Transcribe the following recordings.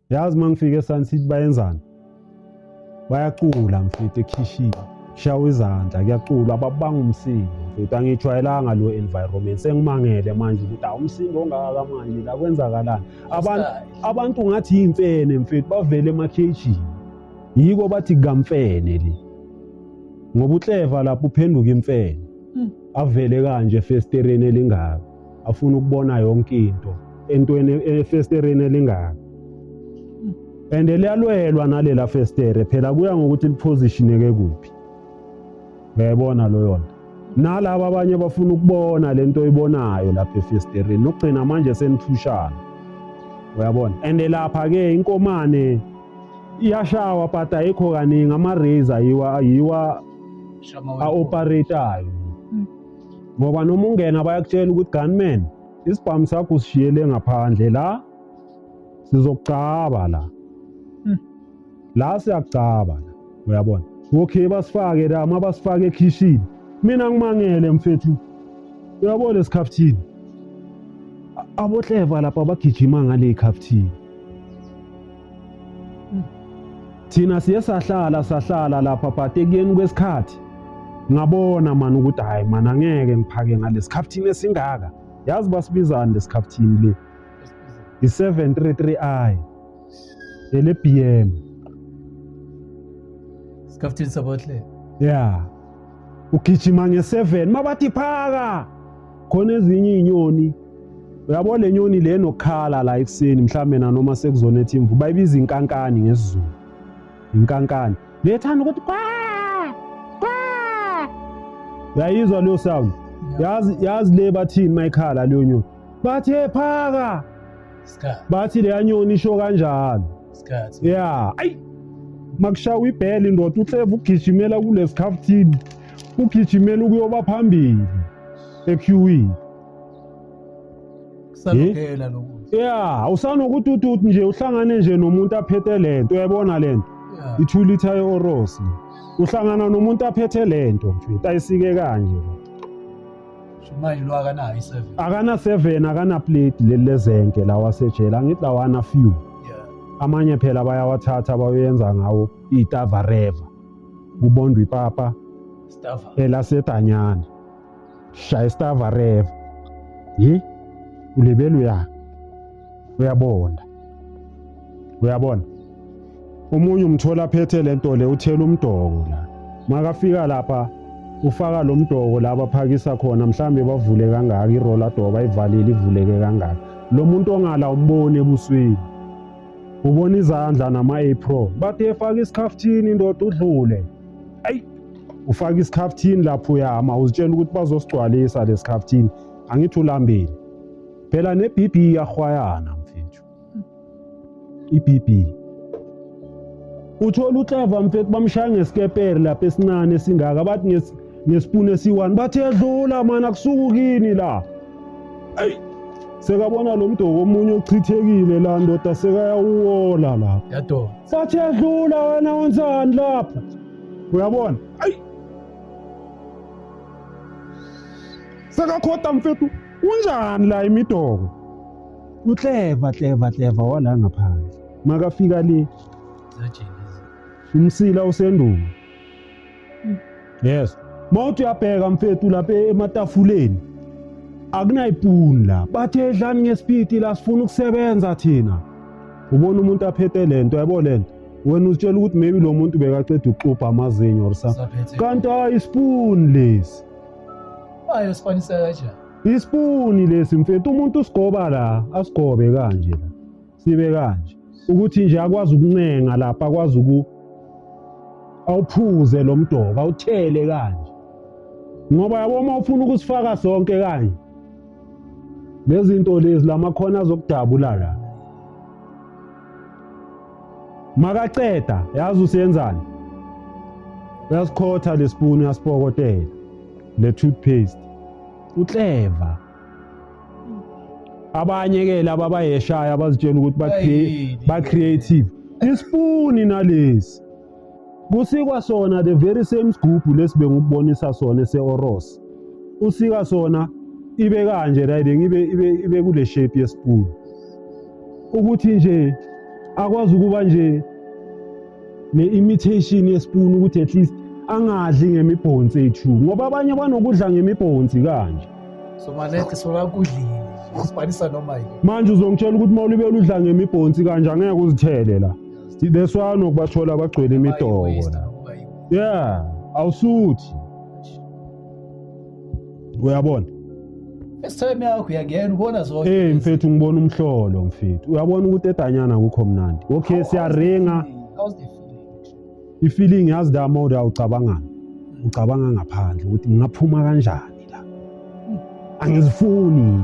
Yazi uma ngifika eSun City bayenzani? Bayacula mfethu ekhishini. Kushawa izandla kuyaculwa babanga umsindo mfethu angijwayelanga lo environment sengimangele manje ukuthi awu umsindo ongaka manje la kwenzakalani abantu abantu ngathi yimfene mfethu bavele emakhejini yiko bathi kamfene le ngoba uhleva lapho uphenduka imfene avele kanje efestereni elingaka afuna ukubona yonke into entweni efestereni elingaka and liyalwelwa nalela festere phela kuya ngokuthi lipositioneke kuphi uyayibona leyo nto nalaba abanye bafuna ukubona lento oyibonayo lapha efestereni nokugcina manje seniphushana uyabona and lapha ke inkomane iyashawa but ayikho kaningi ama-razor yiwa yiwa a-operate-ayo ngoba noma ungena bayakutshela ukuthi gunman isibhamu sakho usishiyele ngaphandle la sizokucaba la la siyakucaba la uyabona okay basifake la uma basifake ekhishini mina ngimangele mfethu uyabona esikhafuthini abohleva lapha bagijima ngale ikhafuthini Thina siye sahlala sahlala lapha but ekuyeni kwesikhathi ngabona mani ukuthi hayi mani angeke ngiphake ngalesikhafuthini esingaka yazi basibizani lesikhafuthini le i-733i ele-BM Sikhafuthini sabohle. Ya ugijima nge-7 mabathi phaka khona ezinye iy'nyoni uyabo le nyoni le nokukhala la ekuseni mhlawumbe nanoma sekuzonetha imvu bayibiza inkankani ngesiZulu inkankani lethanda ukuthi kwa kwa uyayizwa leyo sound yazi yazi le bathini mayikhala leyo nyoni bathi phaka bathi leya nyoni isho kanjalo ya ayi makushawa ibhele indoda uhleva ugijimela kulesikhafutini ugijimela ukuyoba phambili equeuini Kusakuphela lokhu. Yeah, usanokuthi uthi uthi nje uhlangane nje nomuntu aphethe lento, uyayibona lento. I-2 liter ye-Oros. Uhlangana nomuntu aphethe lento mfethu, ayisike kanje. Manje lo akanayo i-7. Akana 7, akana plate leli lezenke lawa asejele, angithi lawa ana few. Amanye phela bayawathatha bayoyenza ngawo itavareva. Kubondwa ipapa elasedanyana. Shaya istavareva yi ulibele uya uyabona uyabona omunye umthola phethe lento le uthela umdoko la makafika lapha ufaka lo mdoko la baphakisa khona mhlambe bavule kangaka iroller door bayivalile ivuleke kangaka lo muntu ongala umboni ebusweni ubona izandla nama-apron bathi efaka isikhafuthini indoda udlule ayi ufaka isikhafuthini lapho uyama uzitshela ukuthi bazosigcwalisa lesikhafuthini angithi ulambile phela ne-BB iyahwayana mfethu i-BB uthola uClever mfethu bamshaya ngesikeperi lapha esincane esingaka bathi ngesipuni esi-one bathi edlula mani akusuku kini la ayi sekabona lo mdoko omunye ochithekile la ndoda sekayawuwola lapha bathi edlula wena wenzani lapha uyabona ayi sekakhota mfethu unjani la imidoko utleva tleva tleva wala ngaphandle makafika le umsila usendulo yes mawuthi uyabheka mfethu lapha ematafuleni akunayipuni la bathi edlani ngesipidi la sifuna ukusebenza thina ubona umuntu aphethe lento yabo lento wena uzitshela ukuthi maybe lo muntu bekaceda ukuxubha amazinyo or something kanti hayi ispoon lesi ayo sifanisa kanjani ispoon lesi mfethu umuntu usigoba la asigobe kanje la sibe kanje ukuthi nje akwazi ukuncenga lapha akwazi uku awuphuze lo mdoko awuthele kanje ngoba yabo uma ufuna ukusifaka sonke kanje lezi zinto lezi lamakhona azokudabula la makaceda yazi usenzani uyasikhotha lesipuni uyasipokotela le toothpaste uclever abanye ke laba bayeshaya bazitshela ukuthi ba creative isipuni nalesi kusikwa sona the very same sigubhu lesi bengukubonisa sona ese-oros usika sona ibe kanje right ibe ibe ibe kule shape yesipuni ukuthi nje Akwazi ukuba nje ne-imitation yespoon ukuthi at least angadli ngemibhonsi ethu, ngoba abanye banokudla ngemibhonsi kanje. So malethe solakudlile usibhalisa noma yini. Manje uzongitshela ukuthi uma ulibele udla ngemibhonsi kanje angeke uzithele la. That's why nokubathola bagcwele imidoko la. Yeah, awusuthi. Uyabona? First time yakho uyangena ubona zonke. Eh mfethu, ngibona umhlolo mfethu. Uyabona ukuthi edanyana kukho mnandi. Okay, siyaringa. How's the feeling? I-feeling, yazi, la mode awucabangani. Ucabanga ngaphandle ukuthi ngingaphuma kanjani la. Angizifuni.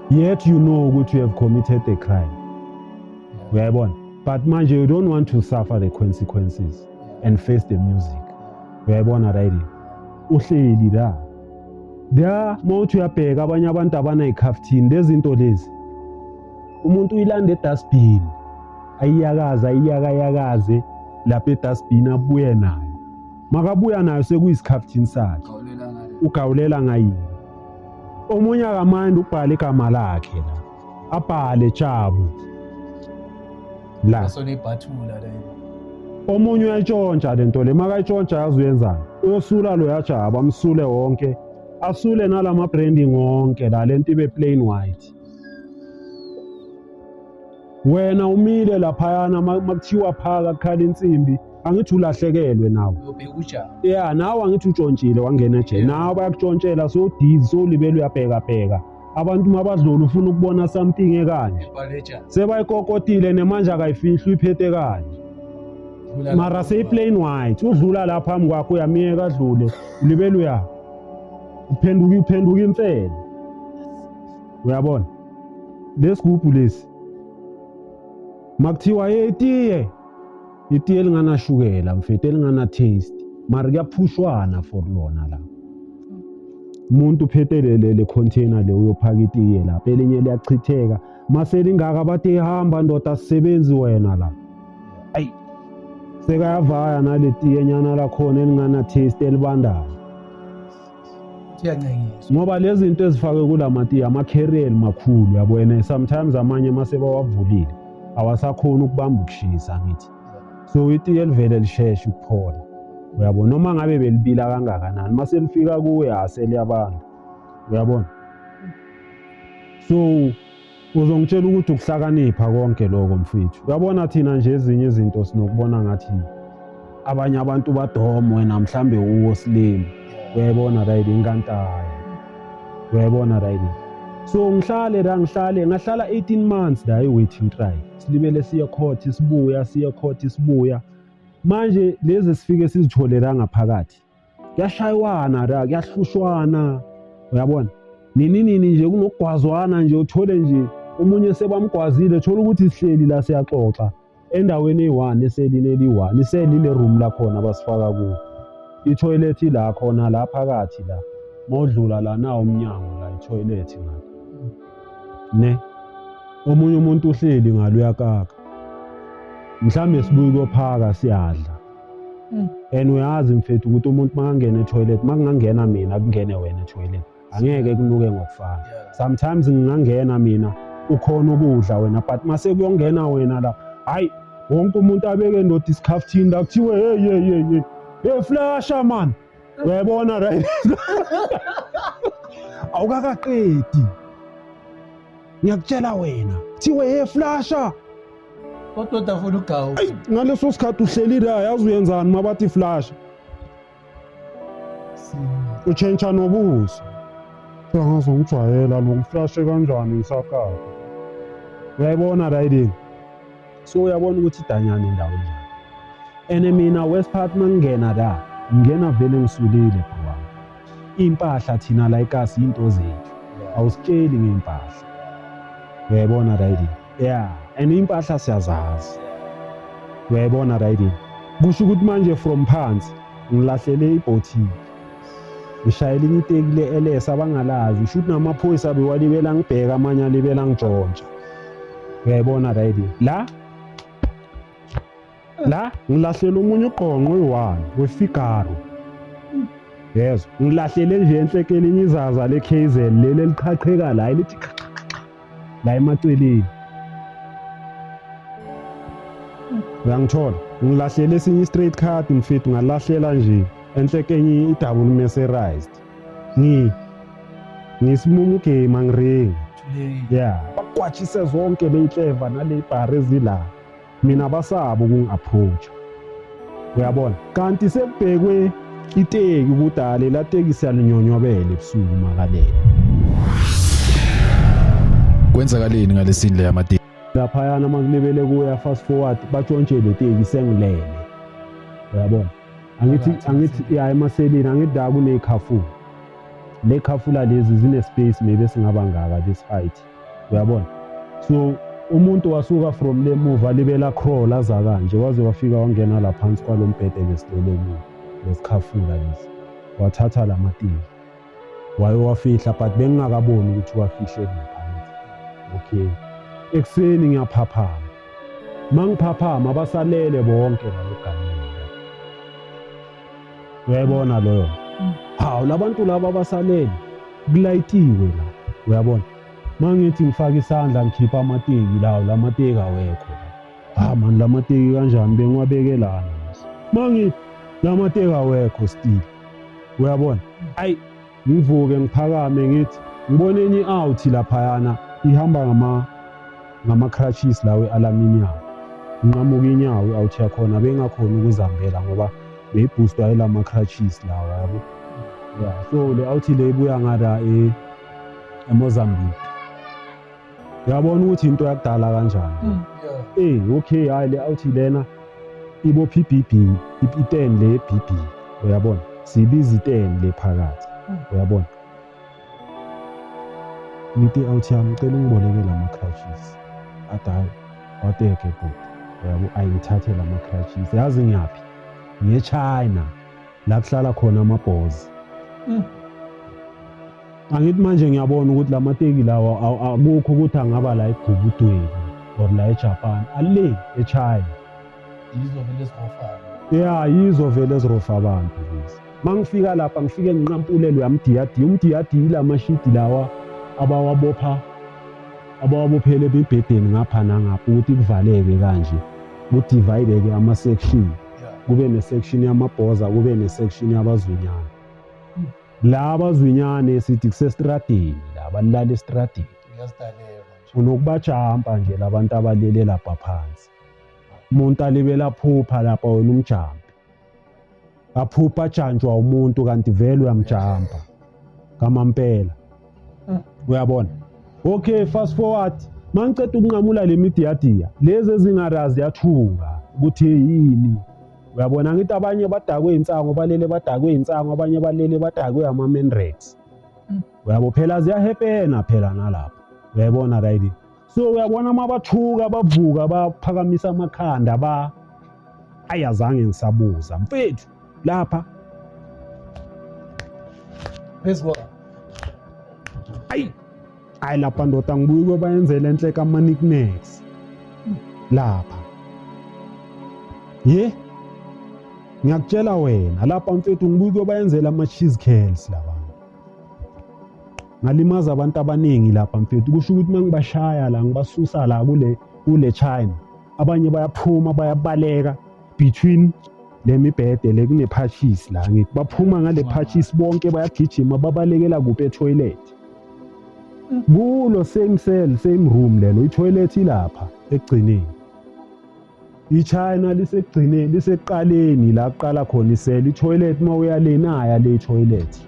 Yet you know ukuthi you have committed a crime. Uyayibona? But manje you don't want to suffer the consequences and face the music. Uyayibona, right? Uhleli la. La mawuthi uyabheka abanye abantu abanayikhafthini, lezi zinto lezi. Umuntu uyilanda edustbin. Ayiyakaze, ayiyakayakaze lapha edustbin, abuye nayo. Makabuya nayo sekuyisikhaftini sakhe. Gawulela ngale. Ugawulela ngayini. Omunye akamandi ukubhala igama lakhe la. Abhale Jabu. La. Asonebhathula leyo. Omunye uyayitshontsha lento le, makayitshontsha yazi uyenzani? Uyosula lo yajaba, amsule wonke, asule nalama branding wonke la, lento ibe plain white. Wena umile laphayana, makuthiwa phaka, kukhala insimbi, angithi ulahlekelwe nawe? Uyobheka ujaba. Ya, nawe angithi utshontshile, wangena ejele, nawe bayakutshontshela, sowudizi, sowulibele, uyabhekabheka abantu mabadlula, ufuna ukubona something ekanje. Baleja. Sebayikokotile nemanje, akayifihli, uyiphethe kanje. Mara seyi-plain white, udlula la phambi kwakho, uyamiyeka adlule, ulibele uya uphenduka, uphenduka imfene. Uyabona lesigubhu lesi, makuthiwa hey, itiye, itiye elinganashukela mfethu, elingana taste, mara kuyaphushwana for lona la. Umuntu uphethe le container le, uyophaka itiye lapha, elinye liyachitheka mase lingaka, bathi ihamba ndoda, sisebenzi wena la. Ayi, sekayavaya nale tiye nyana lakhona elingana taste, elibandayo. Iyancengisa. Ngoba lezi zinto ezifakwe kulamatiye ama-carrier makhulu, yabona, sometimes amanye mase bawavulile awasakhoni ukubamba ukushisa, ngithi so itiye livele lisheshe ukuphola, uyabona, noma ngabe belibila kangakanani, mase lifika kuwe aseliyabanda, uyabona. So uzongitshela ukuthi ukuhlakanipha konke lokho mfethu. Uyabona, thina nje ezinye izinto sinokubona ngathi abanye abantu badom, wena mhlambe uwo slim, uyayibona, right? Inkantaya, uyayibona, right? So ngihlale la, ngihlale, ngahlala 18 months la e-waiting trial, silibele siye court, sibuya, siye court, sibuya. Manje lezi sifike sizitholela ngaphakathi, kuyashaywana la, kuyahlushwana, uyabona, nini nini nje, kunokugwazwana nje, uthole nje omunye sebamgwazile. Thola ukuthi sihleli la siyaxoxa endaweni eyi-one, eselini eliyi-one, iseli le room lakhona abasifaka kuwo, i-toilet la khona la phakathi la, mawudlula la nawo umnyango la, i-toilet ngapha ne. Omunye umuntu uhleli ngalo uyakaka, mhlawumbe sibuye kuyophaka, siyadla. And uyazi mfethu ukuthi umuntu makangena e-toilet, makungangena mina, kungene wena e-toilet, angeke kunuke ngokufana. Sometimes ngingangena mina, ukhona ukudla wena, but mase kuyongena wena la, hayi, wonke umuntu abeke ndoda isikhafuthini la, kuthiwe hey, hey, hey, hey, hey, flasha man, uyayibona, right? Awukakaqedi, ngiyakutshela wena, kuthiwe hey, flasha. Kodwa afuna ugawu. Ayi, ngaleso sikhathi uhleli la, yazi uyenzani mabathi flasha? Utshentsha nobuso, angazongijwayela lo, ngiflashe kanjani ngisakaka, uyayibona, riding. So uyabona ukuthi idanyana indawo enjani. And mina worst part, mangingena la, ngingena vele ngisulile, bro wami. Impahla thina la ikasi into zethu, awusitsheli ngey'mpahla, uyayibona, riding. Yeah, and impahla siyazazi, uyayibona, riding. Kusho ukuthi manje from phansi ngilahlele ibhotili, ngishayela inye iteki le-LS abangalazi, kusho ukuthi namaphoyisa bewalibela ngibheka, amanye alibela ngitshontsha, uyayibona, riding. La la ngilahlela omunye ugqonqo oyi-one weFigaro, yezwa, ngilahlele nje enhleke elinye izaza le-KZN leli eliqhaqheka la, elithi qha la emaceleni. Uyangithola? Ngilahlele esinye i-straight card mfethu, ngalahlela nje enhle kenye i-double mercerized. Ngisimumu game angiringi. Yeah, bakwatshise zonke ley'nhleva naley'bhari ezila. Mina basaba ukungi-approach. Uyabona? Kanti sekubhekwe iteki ukuthi hha lela teki siyalinyonyobela ebusuku makalele. Kwenzakaleni ngalesini le yamateki? Laphayana makulibele kuya fast forward batshontshe le teki sengilele. Uyabona? Angithi ya emaselini angithi la kunekhafula. Le khafula lezi zine space maybe singaba ngaka this height. Uyabona? So umuntu wasuka from le muva libela crawl aza kanje waze wafika wangena la phansi kwalombhede besilele kuwo lesikhafula lesi. Wathatha lamateki wayowafihla but bengingakaboni ukuthi wafihle kuphi. Okay. Ekuseni ngiyaphaphama. Mangiphaphama basalele bonke la egameni. Uyayibona loyo? Hawu labantu laba abasalele kulayitiwe la. Uyabona? Mangithi ngifaka isandla ngikhipha amateki lawo lamateki awekho la. Ha man lamateki kanjani bengiwabeke lana. Mangithi lamateki awekho still. Uyabona? Ayi ngivuke ngiphakame ngithi ngibone enye out laphayana ihamba ngama crutches lawo e-aluminium. Nqamuka inyawo i-out yakhona bengakhona ukuzihambela ngoba beyibhoostwa yilama crutches lawa yabo. Yeah, so le out le ibuya ngala eMozambique. Uyabona ukuthi into yakudala kanjani. Okay, hayi le out lena ibopha i-BB, i-10 le BB, uyabona? Sibiza i-10 le phakathi. Uyabona? Ngithi out yami ngicela ungiboleke lama crutches. Athi hayi wateke bhuti. Uyabo ayingithathe lama crutches. Yazi ngiyaphi? Ngiye China la kuhlala khona amabhozi. Angithi manje ngiyabona ukuthi lamateki lawa akukho ukuthi angaba la eGubudweni or la eJapan, ale eChina. Yizo vele ezirofayo. Yeah, yizo vele ezirofa abantu lezi. Mangifika lapha ngifike nginqampulele uyamdiyadiya, umdiyadiya ilamashidi lawa abawabopha abawabophele ebhedeni ngapha nangapha ukuthi kuvaleke kanje, kudivide-ke ama-section. Kube ne-section yamabhoza, kube ne-section yabazwinyane. La abazwinyane sithi kusestradeni la balala estradeni. Unokubajampa nje labantu abalele lapha phansi. Umuntu alibela phupha lapha wena umjampe. Aphupha ajanjwa umuntu kanti vele uyamjampa. Kamampela. Uyabona? Okay, fast forward. Mangiceda ukunqamula le midiyadiya, lezi ezingarazi yathuka ukuthi yini. Uyabona ngithi abanye badakwe insango balele badakwe insango abanye balele badakwe ama-Mandrax. Uyabo phela ziyahepena phela nalapho. Uyayibona right? So uyabona mabathuka bavuka baphakamisa amakhanda ba ayazange ngisabuza mfethu lapha phezulu. Ayi ayi lapha ndoda ngibuye kuyobayenzela enhle kama-knickknacks lapha. Ye ngiyakutshela wena lapha mfethu ngibuye kuyobayenzela ama-cheese curls labantu. Ngalimaza abantu abaningi lapha mfethu, kusho ukuthi mangibashaya la ngibasusa la kule China abanye bayaphuma bayabaleka between le mibhede le kunephashisi la ngithi baphuma ngale phashisi bonke bayagijima babalekela kuphi etoilet. Kulo same cell same room lelo itoilet ilapha ekugcineni. IChina lisekugcineni lisekuqaleni la kuqala khona isel itoilet mawuya le naya le toilet.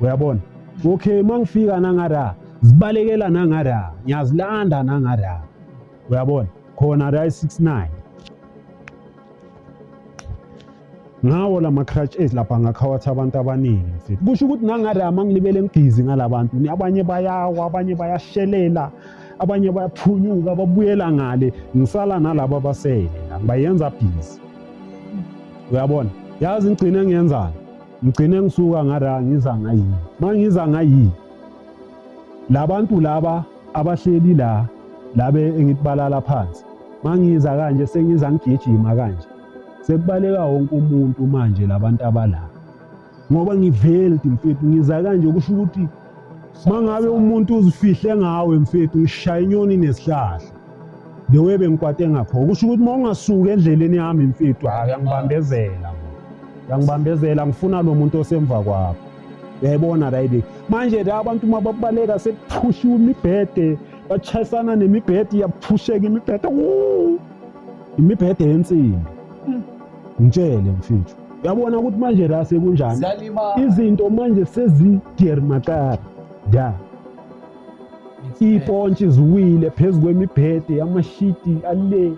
Uyabona? Okay mangifika nangara zibalekela nangara ngiyazilanda nangara. Uyabona? Khona la 69 ngawo lama crutches lapha ngakhawatha abantu abaningi mfethu. Kusho ukuthi nangara mangilibele ngibhizi ngalabantu abanye bayawa abanye bayashelela abanye bayaphunyuka babuyela ngale ngisala nalabo abasele la ngibayenza busy. Uyabona? Yazi ngigcine ngiyenzani? Ngigcine ngisuka ngara ngiza ngayi. Mangiza ngayi labantu laba abahleli la labe engithi balala phansi. Mangiza kanje sengiza ngigijima kanje. Sekubaleka wonke umuntu manje labantu abala. Ngoba ngiveldi mfethu ngiza kanje kusho ukuthi mangabe umuntu uzifihle ngawe mfethu ngishaya inyoni nesihlahla. The way bengikwate ngakho kusho ukuthi uma ungasuki endleleni yami mfethu, hayi, uyangibambezela, uyangibambezela, ngifuna lo muntu osemva kwakho, uyayibona, right? Manje la abantu uma babaleka sekuphushiwe imibhede, bachayisana nemibhede, iyaphusheka imibhede. Wuu! Imibhede yensimbi, ngitshele mfethu, uyabona ukuthi manje la sekunjani? Ziyalima. Izinto manje sezidermakara da, iy'pontshi ziwile phezu kwemibhede, amashidi ale,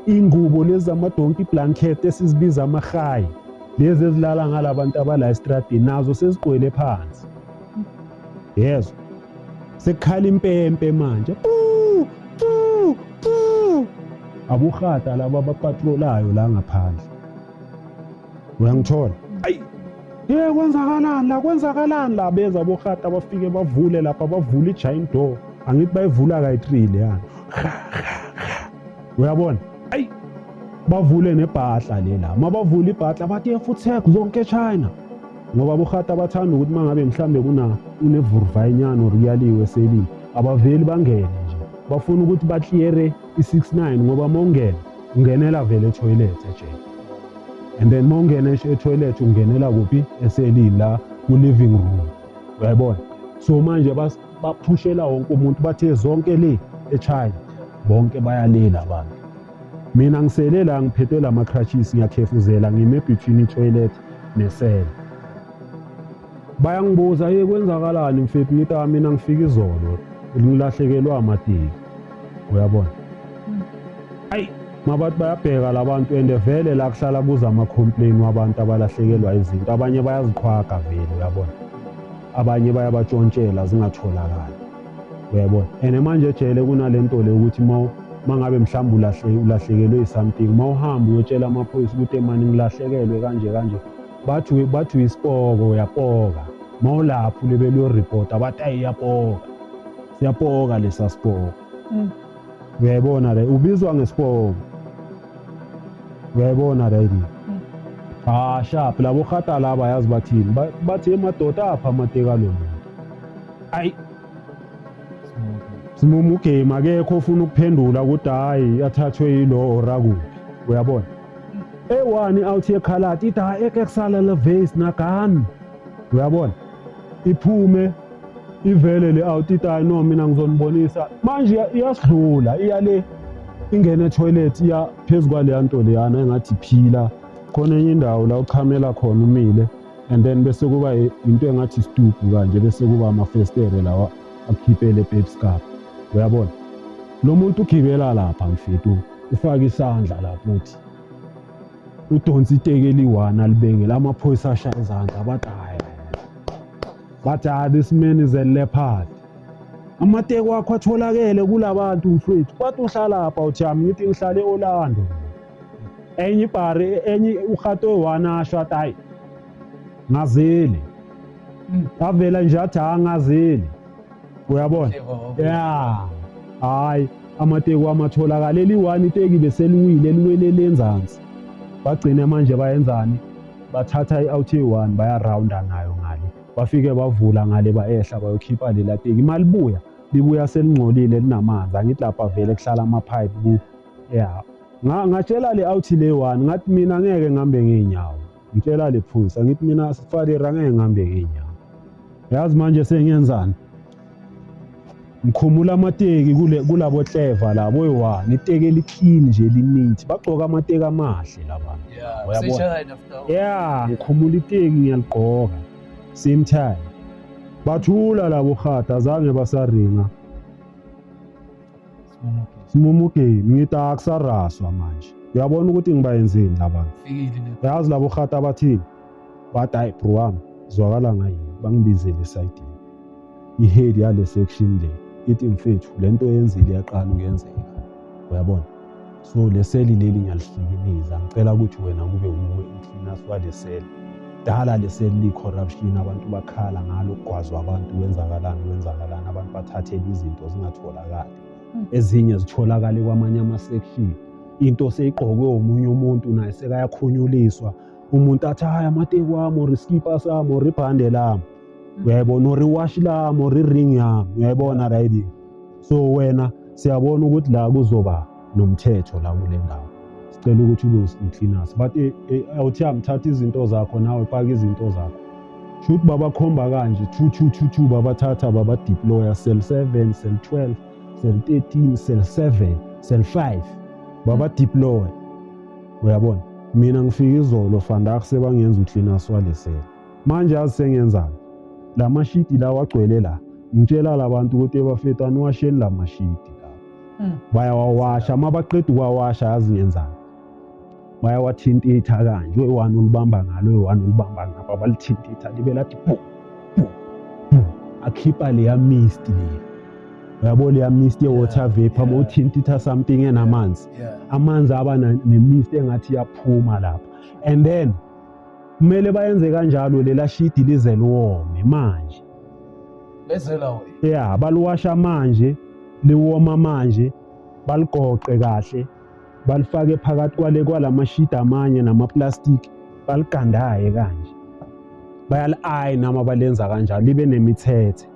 ingubo lezi zama-donkey blanket esizibiza amahayi, lezi ezilala ngalabantu abala estradini, nazo sezigqwele phansi, yezwa sekukhala impempe manje, pu pu pu, abuhata laba abapatrolayo la ngaphandle, uyangithola? Ayi, ye, kwenzakalani la? Kwenzakalani la? Beza bohata, bafike bavule lapha, bavule i-giant door, angithi bayivula kayi-3 leyana, uyabona? Ayi, bavule nebhahla le la, mabavule ibhahla bathi efuthek zonke China, ngoba bohata bathanda ukuthi mangabe mhlambe kuna unevurvayinyana or kuyaliwe eselini, abaveli bangene nje, bafuna ukuthi ba-cleare i-69, ngoba uma ungena ungenela vele e-toilet ejele, and then uma ungena e-toilet ungenela kuphi? Eselini la ku-living room, uyayibona? So manje baphushela wonke umuntu, bathe zonke le eChina, bonke bayalela abantu. Mina ngisele la, ngiphethe lama crutches, ngiyakhefuzela, ngime between i-toilet nesele. Bayangibuza, "Hey, kwenzakalani mfethu?" Ngithi, "Ah, mina ngifika izolo, ngilahlekelwa amateki," uyabona? Ayi, mabathi bayabheka labantu, and vele la kuhlala kuza ama-complain wabantu abalahlekelwa izinto, abanye bayaziqhwaga vele, uyabona? Abanye bayabatshontshela zingatholakali, uyabona? And manje ejele kunale nto le ukuthi mangabe mhlawumbe ulahlekelwe i-something, uma uhamba uyotshela amaphoyisa ukuthi emani ngilahlekelwe kanje kanje, bathi uyisipoko, uyapoka. Uma ulapho ulibele uyoripota, bathi ayi, iyapoka, siyapoka lesa sipoko. Uyayibona le, ubizwa ngesipoko, uyayibona le idea? Ah, sharp, labo hata laba, yazi bathini? Bathi emadoda apha amateka lo muntu. Ayi, simumu game, akekho ofuna ukuphendula ukuthi hayi, athathwe yilo or akuphi, uyabona? Eyi-one out yekhaladi ithi hayi, ek sal hulle wes na gaan, uyabona? Iphume ivele le out, ithi hayi, no, mina ngizonibonisa manje. Iyasidlula, iya le, ingene e-toilet, iya phezu kwaleya nto leyana engathi iphila khona, enye indawo la uchamela khona umile, and then bese kuba into engathi isitubhu kanje, bese kuba amafestere lawa akukhiphele pepscup, uyabona? Lo muntu ugibela lapha mfethu, ufaka isandla lapho, uthi udonsa iteki eliyi-one alibekele, amaphoyisa ashaya izandla, bathi hayi, bathi hayi, this man is a leopard, amateki wakho atholakele kulabantu mfethu. Bathi uhlalapha? Uthi yami, ngithi ngihlale e-Orlando. Enye ibhari, enye uhato oyi-one asho athi hayi, ngazeli. Avela nje athi angazeli, uyabona? Ya, hayi, amateki amatholakala eliyi-one, iteki beseliwile, liwelele enzansi. Bagcine manje bayenzani? Bathatha i-out eyi-one, bayarawunda nayo ngale, bafike bavula ngale, bayehla bayokhipha lela teki. Imali buya libuya selingcolile, linamanzi, angithi lapha vele kuhlala amapipe ku ya. Ngatshela le out le one, ngathi mina ngeke ngihambe ngey'nyawo. Ngitshela le phusa, ngithi mina sifalira, ngeke ngihambe ngey'nyawo, yazi manje sengiyenzani? Ngikhumula amateki kule kulabo clever labo oyi-one, iteki eli-clean nje, eli-neat, bagcoka amateki amahle labantu. Uyabona? Seshine after all. Ya, ngikhumula iteki, ngiyaligqoka same time. Bathula labo hata, azange basaringa. Simumu game, ngithi akusaraswa manje, uyabona ukuthi ngibayenzeni labantu? Fikile le. Yazi labo hata bathini? Bathi hayi bro wami, zwakala ngayini, bangibizele esayidini, i-head yale section le ithi, "Mfethu, lento yenzile iyaqala ukuyenzeka, uyabona? So le seli leli ngiyalihlikiliza, ngicela ukuthi wena kube wuwe ucleaners wale seli. Dala le seli li-corruption, abantu bakhala ngalo, kugwazwa abantu, kwenzakalani, kwenzakalani, abantu bathathele izinto zingatholakali, ezinye zitholakale kwamanye ama-section, into seyigqokwe omunye umuntu, naye sekayakhunyuliswa umuntu, athi hayi, amateki wami or iskipa sami or ibhande lami, uyayibona, or iwashi lami or i-ring yami, uyayibona, right? So wena siyabona ukuthi la kuzoba nomthetho la kule ndawo, sicela ukuthi ube ucleaners. But awuthi amthatha izinto zakho nawe, paka izinto zakho. Shuthi babakhomba kanje 2 2 2 2, babathatha babadeploya cell 7, cell 12, cell 13, cell 7, cell 5, babadeploy. Uyabona, mina ngifika izolo vandag, sebangenza ucleaners wale cell. Manje yazi sengenzani? La mashidi lawa agcwele la, ngitshela labantu ukuthi, "Bafethu, aniwasheni la mashidi la." Bayawawasha. Uma baqeda ukuwawasha, yazi ngenzani? Bayawathintitha kanje, oyi-one ulibamba ngalo, oyi-one ulibamba ngapha, balithintitha libe lathi bu bu bu, akhipha leya mist leya, uyabo, leya mist ye-water vapor. Uma uthintitha something enamanzi, amanzi aba nemist engathi iyaphuma lapha. And then kumele bayenze kanjalo lela shidi lize liwome manje. Lezela we. Ya, baliwasha manje, liwoma manje, baligoqe kahle, balifake phakathi kwale kwalamashidi amanye namaplastic, baligandaye kanje, bayali-ayina noma balenza kanjalo libe nemithethe.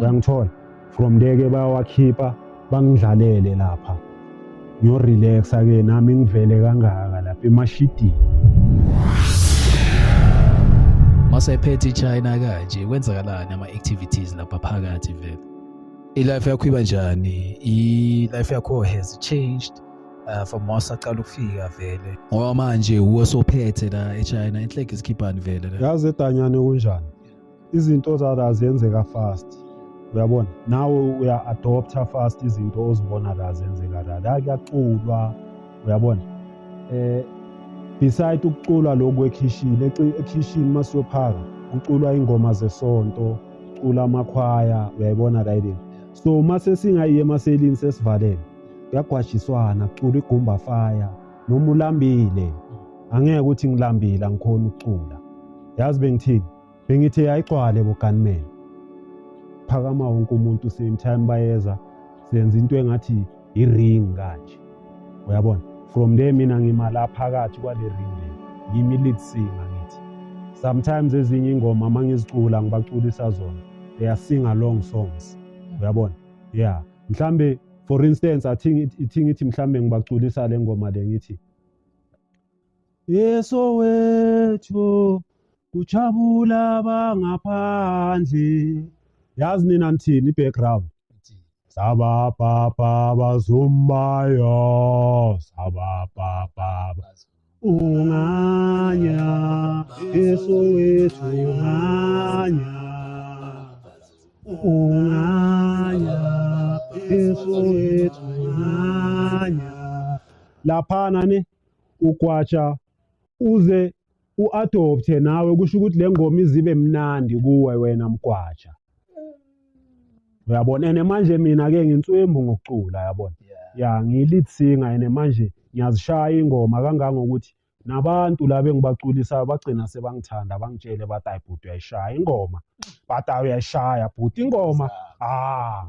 Uyangithola? From there ke bayawakhipha, bangidlalele lapha, ngiyorelaxa ke nami, ngivele kangaka lapha emashidini. Masephethe iChina kanje, kwenzakalani ama-activities lapha phakathi vele? I-life yakho iba njani? I-life yakho has changed from wasaqala ukufika vele, ngoba manje uwe sophethe la eChina, inhleke isikhiphani vele la? Yazi edanyane kunjani, izinto zala zenzeka fast, uyabona, nawe uya-adopta fast izinto ozibona la zenzeka la. La kuyaculwa, uyabona, beside ukuculwa lokhu ekhishini, ekhishini masiyophaka kuculwa ingoma zesonto, cula amakhwaya, uyayibona la yini? So mase singayiye emaselini, sesivalele, kuyagwajiswana, kuculwa igumba fire. Noma ulambile, angeke ukuthi ngilambile angikhona ukucula. Yazi bengithini? Bengithi ayigcwale bogunman, phakama wonke umuntu same time, bayeza, senza into engathi i-ring kanje, uyabona. From there mina ngima la phakathi kwale ring le, ngimi lead singer. Ngithi sometimes ezinye ingoma uma ngizicula, ngibaculisa zona, they are sing along songs, uyabona. Yeah, mhlambe for instance athi ithi ngithi mhlambe ngibaculisa le ngoma le, ngithi, "Yeso wethu kujabula bangaphandle." Yazi nina nithini i-background? Sabapapa bazumbayo, sabapapa unganya, Yesu wethu unganya, unganya, Yesu wethu unganya. Laphana ne ugwatsha uze u-adopte nawe, kusho ukuthi le ngoma izibe mnandi kuwe wena mgwatsha, uyabona. And manje mina-ke nginswembu ngokucula, yabona, ya, ngiyi-lead singer and manje ngiyazishaya ingoma kangangokuthi nabantu laba engibaculisayo bagcina sebangithanda, bangitshele bathi, "Hayi bhuti, uyayishaya ingoma." Bathi, "Hayi, uyayishaya bhuti ingoma." Ah.